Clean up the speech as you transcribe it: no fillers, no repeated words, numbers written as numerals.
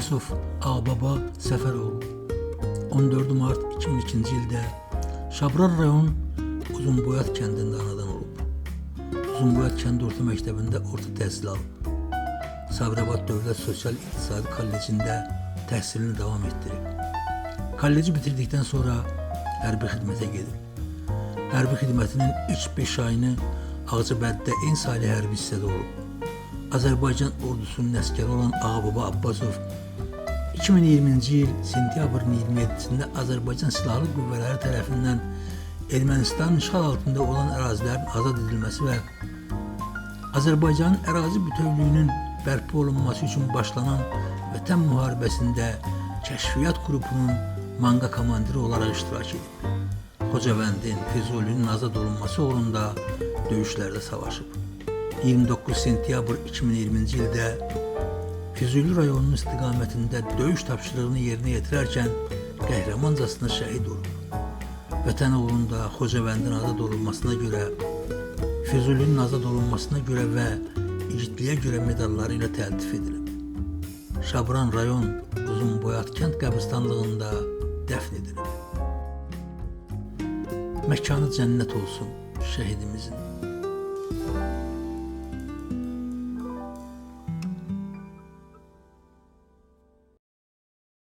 Abbasov Ağababa Səfəroğlu 14 mart 2002-ci ildə Şabran rayon Uzunboyat kəndində anadan olub. Uzunboyat kənd orta məktəbində orta təhsil alıb. Sabirabad Dövlət Sosial İqtisadi Kollecində təhsilini davam etdirib. Kolleci bitirdikdən sonra hərbi xidmətə gedib. Hərbi xidmətinin ilk 5 ayını Ağcabəddə en saylı hərbi hissədə olub. Azərbaycan ordusunun əsgəri olan Ağababa Abbasov 2020-ci il sentyabrın 27-sində Azərbaycan Silahlı Qüvvələri tərəfindən Ermənistanın işğal altında olan ərazilərin azad edilməsi və Azərbaycanın ərazi bütövlüyünün bərpa olunması üçün başlanan Vətən müharibəsində kəşfiyyat qrupunun manqa komandiri olaraq iştirak edib. Xocavəndin, Füzulinin azad olunması uğrunda döyüşlərdə savaşıb. 29 sentyabr 2020-ci ildə Füzuli rayonunun istiqamətində döyüş tapşırığını yerinə yetirərkən qəhrəmancasına şəhid olub. Vətən uğrunda Xocavəndin azad olunmasına görə, Füzulinin azad olunmasına görə və igidliyə görə medalları ilə təltif edilib. Şabran rayon Uzunboyat kənd qəbristanlığında dəfn edilib. Məkanı cənnət olsun şəhidimizin.